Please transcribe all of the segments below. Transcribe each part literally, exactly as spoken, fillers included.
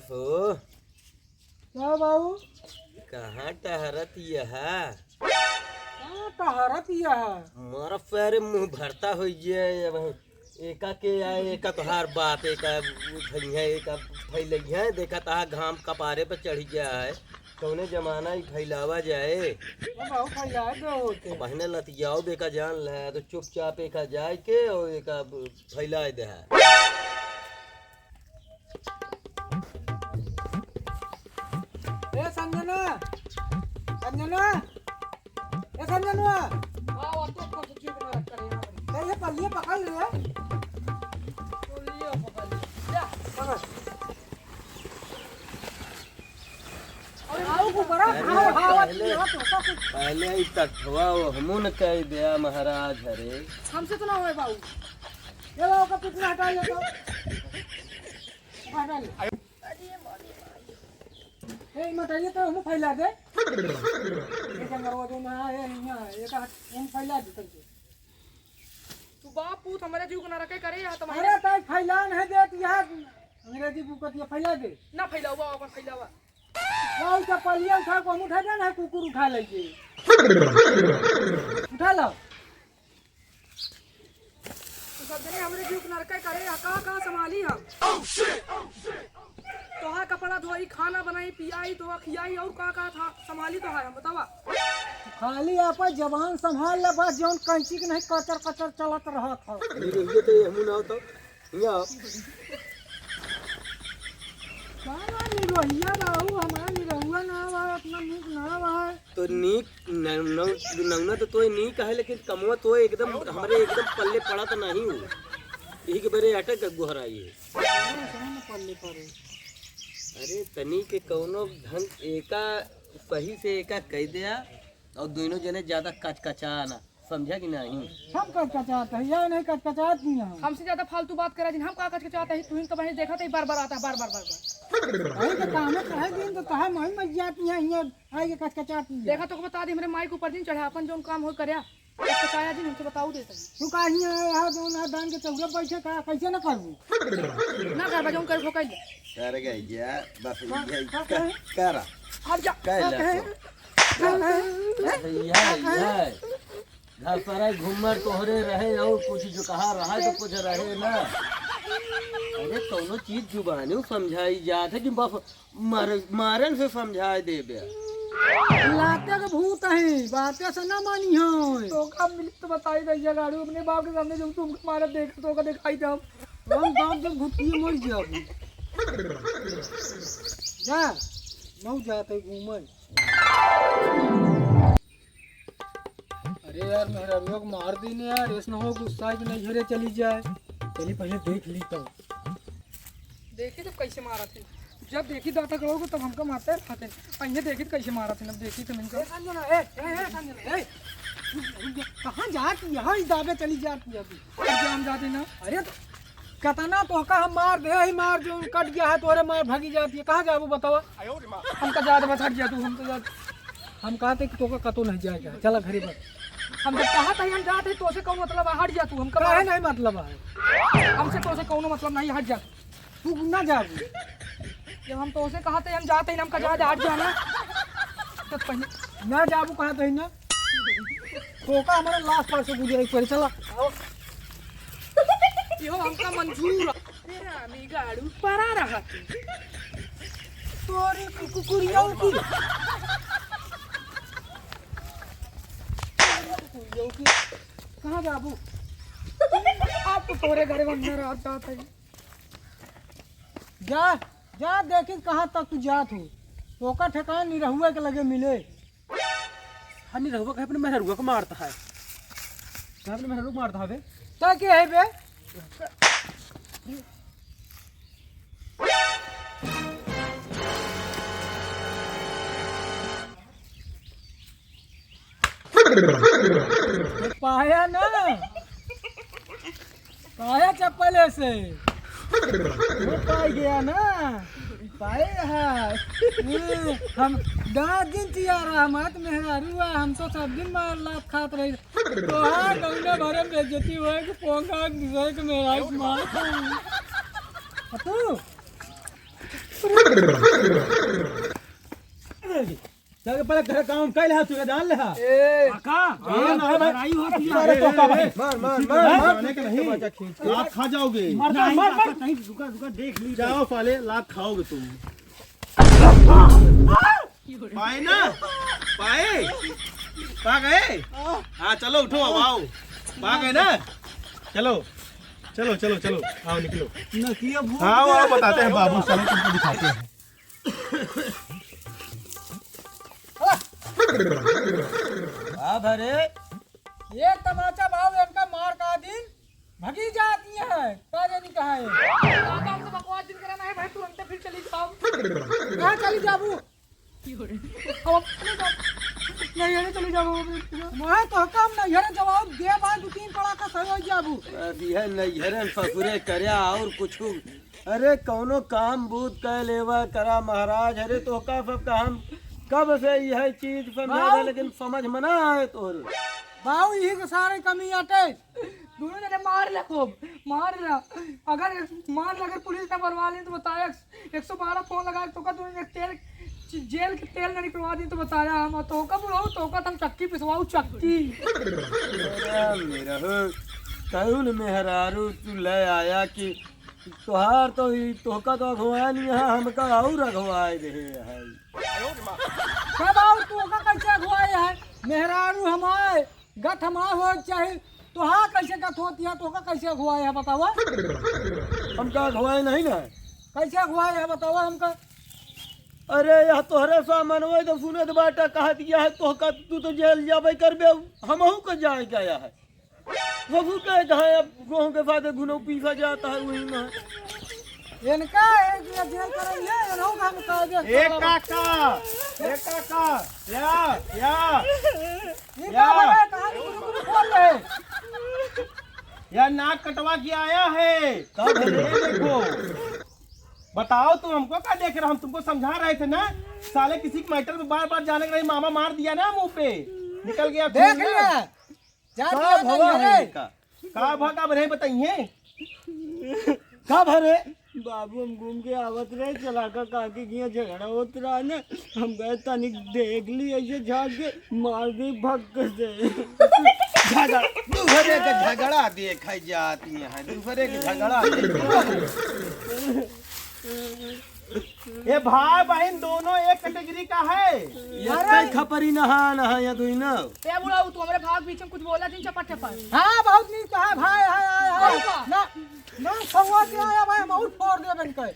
हो। का बाबू? कहाँ टहरत यहा? कहाँ टहरत यहा? मारा पैरे मुँह भरता होइ गया है अब। एका के आए, एका तोहार बाप, एका उठइहैं, एका फैलइहैं। देखा तहा घाम कपारे पे चढ़ि गया है। कौने जमाना ई फैलावा जाए? ओ बाबू, फैलाए दे होते। बहने लतियाओ बेका जान ले, तो चुपचाप एका जाए के और एका फैलाए दे है। ए संजना, संजना, ए संजनवा। हाँ, वो तो कुछ चीज में रख कर यहाँ पर। नहीं, ये पल्लिया पकड़ ले। पल्लिया पकड़ ले। जा। पकड़। अरे आओ, ऊपर आ, अरे आओ, आओ, पहले, आओ, तो पहले ही तठवा वो हमू न कह दिया महाराज, अरे। हमसे तो ना होए बाबू। ये लो, ओका पिटना हटा ले तो। हटा ले। ए, मटरिया तो हमू फैला दे। ये जंगलवा जो ना है, यहाँ, ये का, हम फैला दे तुमसे। तू बाप पूत हमारे जीव को ना रखे करे, यहाँ तुम्हारे अरे, ताई फैला नहीं देत, यहाँ अंग्रेजी बुक दिया, फैला दे। ना फैलावा, अपन फैलावा। गाँव से पलिया उठा को हम उठा जाना है, कुकुर उठा लेंगे। उठा लो। तू सब जने हमरे जीव के नरके करे, या का, का संभाली हम? तोहार कपड़ा धोई, खाना बनाई, पियाई, तोहार खियाई, और का, का था संभाली तोहार हम, बतावा। खाली आपन जबान संभाल ले बस, जौन कैंची के नहीं कचर कचर चलत रहत ह। निरहुआ तो हमू ना होता। या। का बा निरहुआ बाबू, हमार निरहुआ ना बा, इतना नीक ना बा। तो नीक न-, न-, नौना तो तोय नीक है, लेकिन कमवा तोय एकदम हमरे एकदम पल्ले पड़ा तो नहीं हो। यही के बरे अटक के गोहराई है। कौन पल्ले पड़े? अरे तनी के कौनो ढंग एका सही से एका कह दिया और दोनों जने ज्यादा कचकचा ना। समझा कि नहीं? हम कचकचात है, या नहीं कचकचात नहीं हम। हमसे ज्यादा फालतू बात करा जिन, हम का कचकचात है, तू ही तो बहन देखा था, बार बार आता है, बार बार, बार बार। अरे तो कामे कहे दिन तो तहा मही मर जाती है, यहाँ आइए कचकचात नहीं। देखा तो बता दे, हमरे माई के ऊपर दिन चढ़ा, अपन जौन काम हो करया, कचकचाया जिन, हमसे बताऊ दे सही। तू का यहाँ आया है, जौन है दान के चौरा बैठे का, कैसे ना करबू? ना करबा, जौन कर, कर ले। कर गई जा, बस का, ये का कर, कहे? करा। हट जा। कह का ले कहे? तो। का कहे? बस ये, ये। घर पर घूमर तोहरे रहे और कुछ जो कहा रहा तो कुछ रहे ना। अरे कौनो चीज जुबानी समझाई जात है कि बस मार-, मारन से समझाए देबे। लाते के भूत है, बाते से ना मानी है। तो का मिली तो बताई भैया गाड़ू, अपने बाप के सामने जब तुमको मारत देख तो का दिखाई दे हम। हम बाप जब घुटिए मर जाबू। जा, मऊ जाते घूमे। अरे यार, मेहरारुआ को मार दीने यार, ऐसा ना हो गुस्सा के नहीं घरे चली जाए। चली पहले देख ली तो। देखी तब कैसे मारा थे, जब देखी दाता करोगे तब हमका मारते रहते। पहले देखी तो कैसे मारा थे, अब देखी तो मैंने ए, संजना, ए, ए, ए, संजना, ए, रुक जा, रुक जा। कहाँ जाती है? हाँ, इस दाबे चली जाती है अभी। अब जान जाते ना। अरे तो कतना तोहका हम मार दे ही मार, जो कट गया है तोरे मार भागी जाती है। कहाँ जाबू बतावा? हमका जात बस हट जा तू, हम तो जात। हम कहते कि तोका कतो नहीं जाएगा, चला घरे पर। हम जब कहा था हम जाते तो से कौन मतलब है? हट जा तू, हमका काहे मार- नहीं मतलब है? हमसे तो से कौनो मतलब नहीं, हट जा। तू ना जाबू। जब हम तो से कहा था हम जाते ही, हमका जा, जा, हट जाना। तो पहले ना जाबू कहा था ना। तोका हमारा लाश पर से गुजरे एक बार, चला। आओ। यो हमका मंजूर। तेरा बिगाड़ू परा रहा तू। तोरी कु-, कुकुरियों की। कुकुरियों की। कहाँ जाबू? आप तो तोरे घरे में अंदर आ जाता है। जा, जा देखी कहाँ तक तू जात हो। तोका ठेकान निरहुआ के लगे मिले। हाँ, निरहुआ कहे अपने मेहरुआ को मारता है। कहे अपने मेहरुआ को मारता है बे? तो क्या है बे? पाया ना? पाया चप्पल ऐसे। वो पाई गया ना? पाए है। हम्म, हम दस दिन तियारा, हमार तो मेहरारू है, हम तो सब दिन मार लात खात रही। तोहार गौना भरे में बेइज्जती हुए कि पोंगा दूसरे के मेहरारू से मार खाई। आ तू? जाके पहले घर काम कर ले, तू जान ले। ए। काका, ए, ना है भाई। लड़ाई होती है। अरे, तो का भाई? मार, मार, मार, मार। जाने के नहीं। लात खा जाओगे। मार, मार, नहीं, मार, मार। काका, नहीं, रुका, रुका, देख ली। जाओ साले, लात खाओगे तुम। पाए ना? पाए? पा गए? हाँ, चलो, उठो, अब आओ। पा गए ना? चलो, चलो, चलो, चलो, आओ, निकलो। नकिया भूत हाँ, वो गया। बताते हैं बाबू, चलो, तुमको दिखाते हैं। का भरे? ये तमाचा भाव इनका मार का दिन भगी जाती है, का जानी कहाँ है। काका, हमको बकवास दिन कराना है भाई, तुरंत फिर चली जाओ। कहाँ चली जाबू? अब अपने तो नैहरे चली जाबू। मैं तो काम नैहरे जवाब दे, बाद दो तीन पड़ा का सही हो जाबू। अब यह नैहरे ससुरे करे और कुछ अरे, कौनो काम बूत कै लेवा करा महाराज। अरे, तोहका सबका हम कब से यह चीज समझावे, बाऊ। लेकिन समझ में ना आए तोहरे। बाऊ, यही के सारे कमी आटे। दोनों जने मार ले खूब, मार ले। अगर मार ले, अगर पुलिस ना बुलवा ले तो बताया, एक सौ बारह फोन लगा, तोहका दोनों जने तेल, जेल के तेल ना निकलवा दी तो बताया हम, तोहका बुलाऊ, तोहका हम चक्की पिसवाऊ, चक्की। अरे, मेरा हो, कौन मेहरारू तू ले आया कि तोहार तो ई, तोहका तो अगुवाए नहीं है, हमका और अगुवाए रहे है। कब और तोहका कैसे अगुवाए है? मेहरारू हमार, गत हमार हो चाहे, तोहार कैसे गत होती है, तोहका कैसे अगुवाए है, बतावा? हमका अगुवाए नहीं ना। कैसे अगुवाए है, बतावा हमका? अरे, यह तोहरे सामनवे तो सुनत बाटा, कहत यह तोहका, तू तो जेल जाबे करबे, हमहू का जाए गया है। ससुर के कहा है, अब गेहूं के साथ घुनो पीसा जाता है, वही में। इनका एक ये जेल करेंगे, इन्हों का हम कायदे ए से काका, ए काका, या, या, ये या। का भला है? कहाँ से गुरु गुरु खोल रहे? या नाक कटवा के आया है। का भले? ये देखो, बताओ तुम हमको क्या देख रहे हो? हम तुमको समझा रहे थे ना, साले किसी के मैटर में बार बार जाने के नहीं, मामा मार दिया ना मुंह पे, निकल गया देख खून ना। लिया। जा का दिया भवा नहीं है है। इनका? का भवा का भरे बताइए? का भरे? बाबू, हम घूम के आवत रहे, चला का काकी के यहाँ झगड़ा होत रहा ना, हम गए तनिक देख ली, ऐसे झांक के मार दी भक्क से। झगड़ा, दूसरे के झगड़ा देखे जाती है, दूसरे के झगड़ा देखे। ये भाई बहन दोनों एक कैटेगरी का है। ये अरे! कई खपरी नहा, नहा, ये दुई ना। ए बुढ़ऊ, तू हमरे भाग बीच में कुछ बोला जिन चपट चपट। हाँ, बहुत नीक कहा भाई, हाय, हाय, हाय। और का? ना, ना, सौवा के आया भाई, हम और फोड़ देबे इनके।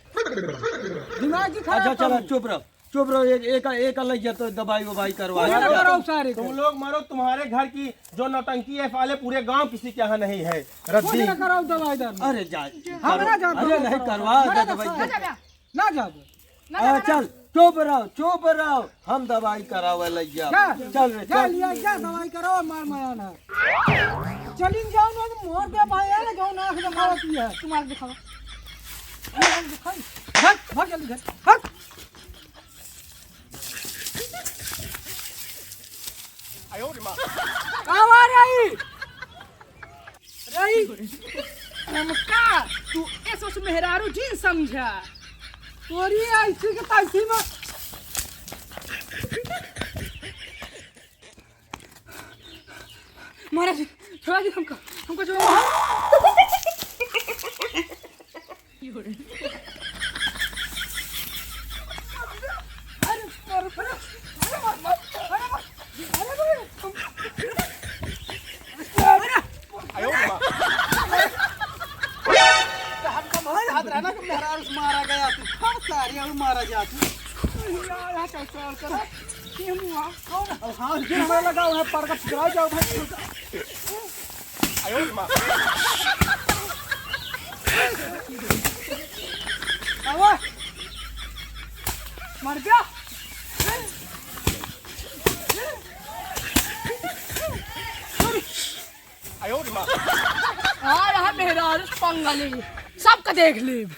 दिमाग ही खराब अच्छा, चला, कर। चुप रहो, चुप रहो, एक, एक, एक अलग जा तो दवाई ववाई करवा कुछ ना लो। करो सारे तुम को। लोग मरो, तुम्हारे घर की जो नौटंकी है, साले पूरे गांव किसी के यहाँ नहीं है। कुछ रद्दी। ना करो दवाई दारू। अरे जा, हमरा करो। जा अरे दवाई नहीं, करो। करवा दे मरा दवाई। दफा। ना जाबो। ना आ, जाबो। चल, चुप रहो, चुप रहो, हम दवाई करावे लग जा। जा, चल रे, जा चल। लिया, जा दवाई कराओ, मार मारा ना। चलिन जाओ ना, मोर दे भाई है ना, गाँव ना आँख में मारत ही है। तू मार दिखावा। मार दिखाई। भाग, भाग जल्दी घर, भाग। आवा रे आई। रही। हमका तू ए ससुर मेहरारू जिन समझा। तोरी ऐसी के तैसी में। महाराज, छोड़ा दी हमका, हमका छोड़ा दी। तो हमका बहुत याद रहा ना कि मेहरारू से मारा गया तू, कब सारी और मारा जा तू। यार, यहाँ चल, चल, चल। ये मुआ, कौन? और हाँ, ये हमें लगा हुआ है, पर का ठुकरा जाओ भाई। आवा। मर गया। आ रहा मेहरारू पंगा ले, सबका देख लेब।